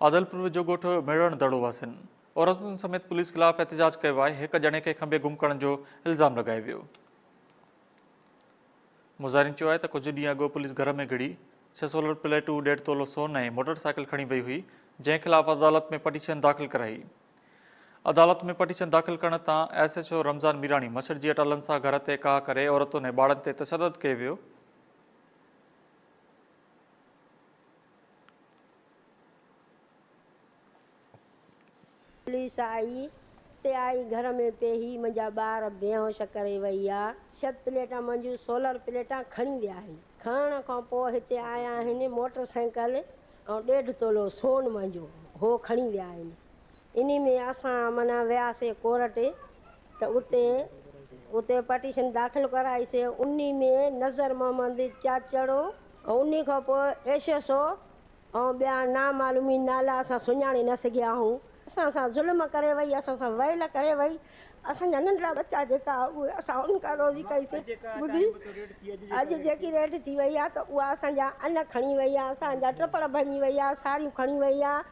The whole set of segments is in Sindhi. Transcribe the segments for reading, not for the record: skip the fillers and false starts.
عادلپور ويجهو ڳوٺ ميڙڻ دڙو واسين عورتن سميت پوليس خلاف احتجاج ڪيو آهي، هڪ ڄڻي کي کنڀي گم ڪرڻ جو الزام لڳايو ويو. مظاهرين چيو آهي ته ڪجهه ڏينهن اڳ پوليس گهر ۾ گهڙي ڇهه سولر پليٽون، ڏيڍ تولو سون ۽ موٽر سائيڪل کڻي وئي هئي، جنهن خلاف عدالت ۾ پٽيشن داخل ڪرائي. عدالت ۾ پٽيشن داخل ڪرڻ تان S H O Ramzan Mirani مڇر جي اٽالن سان گهر تي ڪاهه ڪري عورتن ۽ ٻارڙن تي تشدد ڪيو ويو. پوليس آئي تي آئي گهر ۾ پيهي منهنجا ٻار بيهوش ڪري وئي آ. ڇهه پليٽان منهنجون سولر پليٽان کڻي ويا آهن. کڻڻ کان پوء هتي آيا آهن موٽر سائيڪل ۽ ڏيڍ تولو سون منهنجو هو کڻي ويا آهن. انهي ۾ اسان معنيٰ وياسي ڪورٽ ته اتي اتي پٽيشن داخل ڪرائي سي انهي ۾ نظر محمد چاچڙو ۽ انهي کان پوء ايس ايس او ۽ ٻيا نامعلومي نالا اسان سڃاڻي نه سگهيا آهيون. اسان سان ظلم ڪري وئي، اسان سان ويل ڪري وئي، اسان جا ننڍڙا ٻچا جيڪا اهي اسان ان کان روزي ڪئي سي ٻڌي اڄ جيڪي ريڊ ٿي وئي آهي ته اها اسان جا ان کڻي وئي آهي، اسان جا ٽپڙ ڀڃي وئي آهي، ساريون کڻي وئي آهي.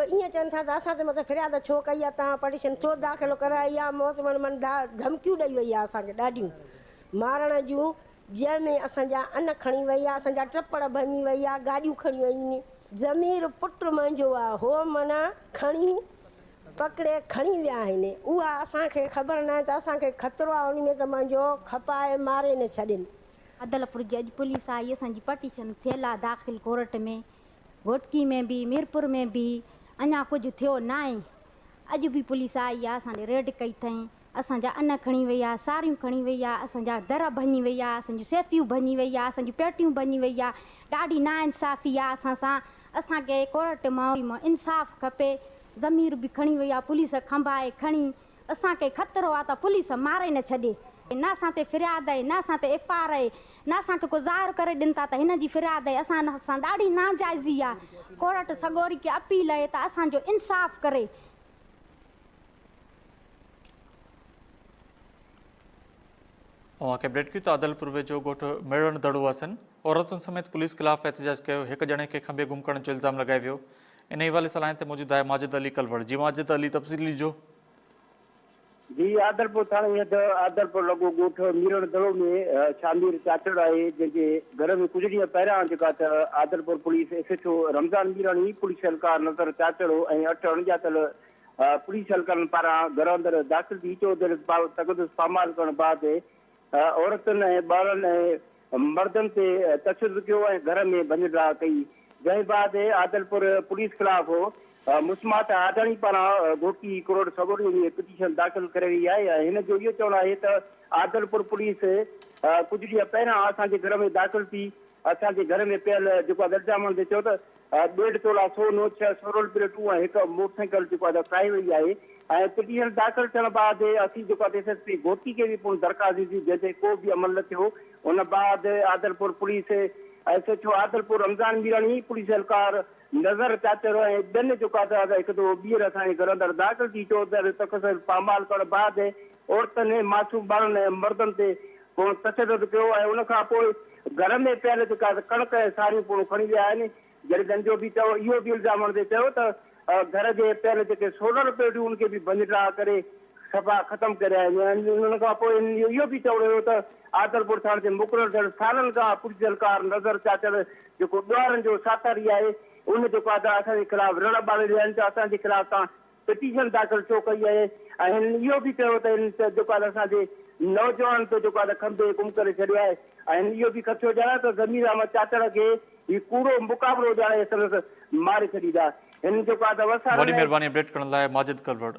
ائين چون ٿا ته اسان تي مٿان فرياد ڇو ڪئي آهي، توهان پٽيشن ڇو داخل ڪرائي آهي، موتمن من ڌمڪيون ڏئي وئي آهي اسان کي ڏاڍيون مارڻ جون. جنهن ۾ اسان جا ان کڻي وئي آ، اسان جا ٽپڙ ڀڃي وئي آ، گاڏيون کڻي وئي. ضمير پٽ منهنجو آ، هو معنيٰ کڻي پڪڙي کڻي ويا آهن. اها اسان کي خبر ناهي ته اسان کي خطرو آ ان ۾ ته منهنجو کپائي ماري نه ڇڏين. عدلپور جي اڄ پوليس آئي اسان جي پٽيشن ٿيل آ داخل ڪورٽ ۾ گهوٽڪي ۾ به ميرپور ۾ به اڃا ڪجهه ٿيو ناهي اڄ به پوليس آئي آ اسان ڏي ريڊ ڪئي اٿئين. اسان جا ان کڻي وئي آ، ساريون کڻي وئي آ، اسان جا در ڀڃي وئي آ، اسان جون سيفيون ڀڃي وئي آ، اسان جون پيٽيون ڀڃي وئي آ، ڏاڍي ناانصافي آ اسان سان، اسان کي ڪورٽ مان انصاف کپي، ضمير به کڻي وئي آ پوليس کنڀائي کڻي، اسان کي خطرو آ ته پوليس ماري نه ڇڏي، نه اسان تي فرياد آهي، نه اسان تي ايف آر آهي، نه اسان کي ڪو ظاهر ڪري ڏين ٿا ته هن جي فرياد آهي، اسان سان ڏاڍي ناجائزي آ، ڪورٽ سڳوري کي اپيل آهي ته اسان جو انصاف ڪري. اوهان کي اپڊيٽ ڪيون ته عادلپور ويجهو ڳوٺ ميڙڻ دڙو واسين عورتن سميت پوليس خلاف احتجاج ڪيو، هڪ ڄڻي کي کنڀي گم ڪرڻ جو الزام لڳايو ويو. انهي حوالي سان لائين تي موجود آهي ماجد علي ڪلوڙ. جي ماجد علي تفصيل ڏجو. جي عادلپور ٿاڻي حد عادلپور لڳو ڳوٺ ميرڻ دڙو ۾ شامير چاچڙ آهي جنهن جي گهر ۾ ڪجهه ڏينهن پهريان جيڪا ته Adilpur police S H O Ramzan Mirani police اهلڪار نظر چاچڙو ۽ اٺ اڻڄاتل پوليس اهلڪارن پاران گهر اندر داخل ٿي چوڌري تقدس پامال ڪرڻ بعد عورتن ۽ ٻارن ۽ مردن تي تشدد ڪيو ۽ گهر ۾ ڀڃ ڊاهه ڪئي جنهن بعد عادلپور پوليس خلاف مسمات آڏاڻي پاران گهوٽڪي ڪروڙ سڳوري ۾ پٽيشن داخل ڪري وئي آهي ۽ هن جو اهو چوڻ آهي ته عادلپور پوليس ڪجهه ڏينهن پهريان اسان جي گهر ۾ داخل ٿي اسان جي گهر ۾ پيل جيڪو الزامن تي چيو ته ڏيڍ تولا سون، ڇهه سورل پليٽون ۽ هڪ موٽرسائيڪل جيڪو آهي ته ڪاهي وئي آهي ۽ پٽيشن داخل ٿيڻ بعد اسين جيڪو آهي ته ايس ايس پي گهوٽڪي کي به پڻ درخواست ڏني جنهن تي ڪو به عمل نه ٿيو ان بعد Adilpur police S H O Adilpur Ramzan Mirani, police اهلڪار نظر چاچڙ ۽ ٻين جيڪو آهي ته هڪ دفعو ٻيهر اسان جي گهر اندر داخل ٿي چوڌري تخصص پامال ڪرڻ بعد عورتن، معصوم ٻارن ۽ مردن تي پڻ تشدد ڪيو ۽ ان کان پوء گهر ۾ پيل جيڪا ڪڻڪ ۽ ساريون پڻ کڻي ويا آهن. جڏهن ته ان جو به چئو اهو به الزام هڻندي چيو ته گهر جي پيل جيڪي سولر پيڊيون ان کي به ڀڃ ڊاهه ڪري صفا ختم ڪري آيا آهن ۽ ان کان پوء هنن جو اهو به چوڻ هيو ته عادلپور ٿاڻي تي مقرر ٿيل سالن کان پوليس اهلڪار نظر چاچڙ جيڪو ڏوهارن جو ساٿاري آهي ان جيڪو آهي ته اسان جي خلاف رڙ ٻاري رهيا آهن ته اسان جي خلاف تان پٽيشن داخل ڇو ڪئي آهي ۽ هنن اهو به چيو ته هنن جيڪو آهي اسان جي نوجوانن تي جيڪو آهي کنڀي گم ڪري ڇڏيو آهي ۽ هنن اهو به خدشو ڄاڻايو ته ضمير احمد چاچڙ کي هي ڪوڙو مقابلو ڄاڻائي سندس ماري ڇڏيندا. هنن جيڪو آهي ته وسارن وڏي ۽ مهرباني اپڊيٽ ڪرڻ لاء ماجد ڪلوڙ.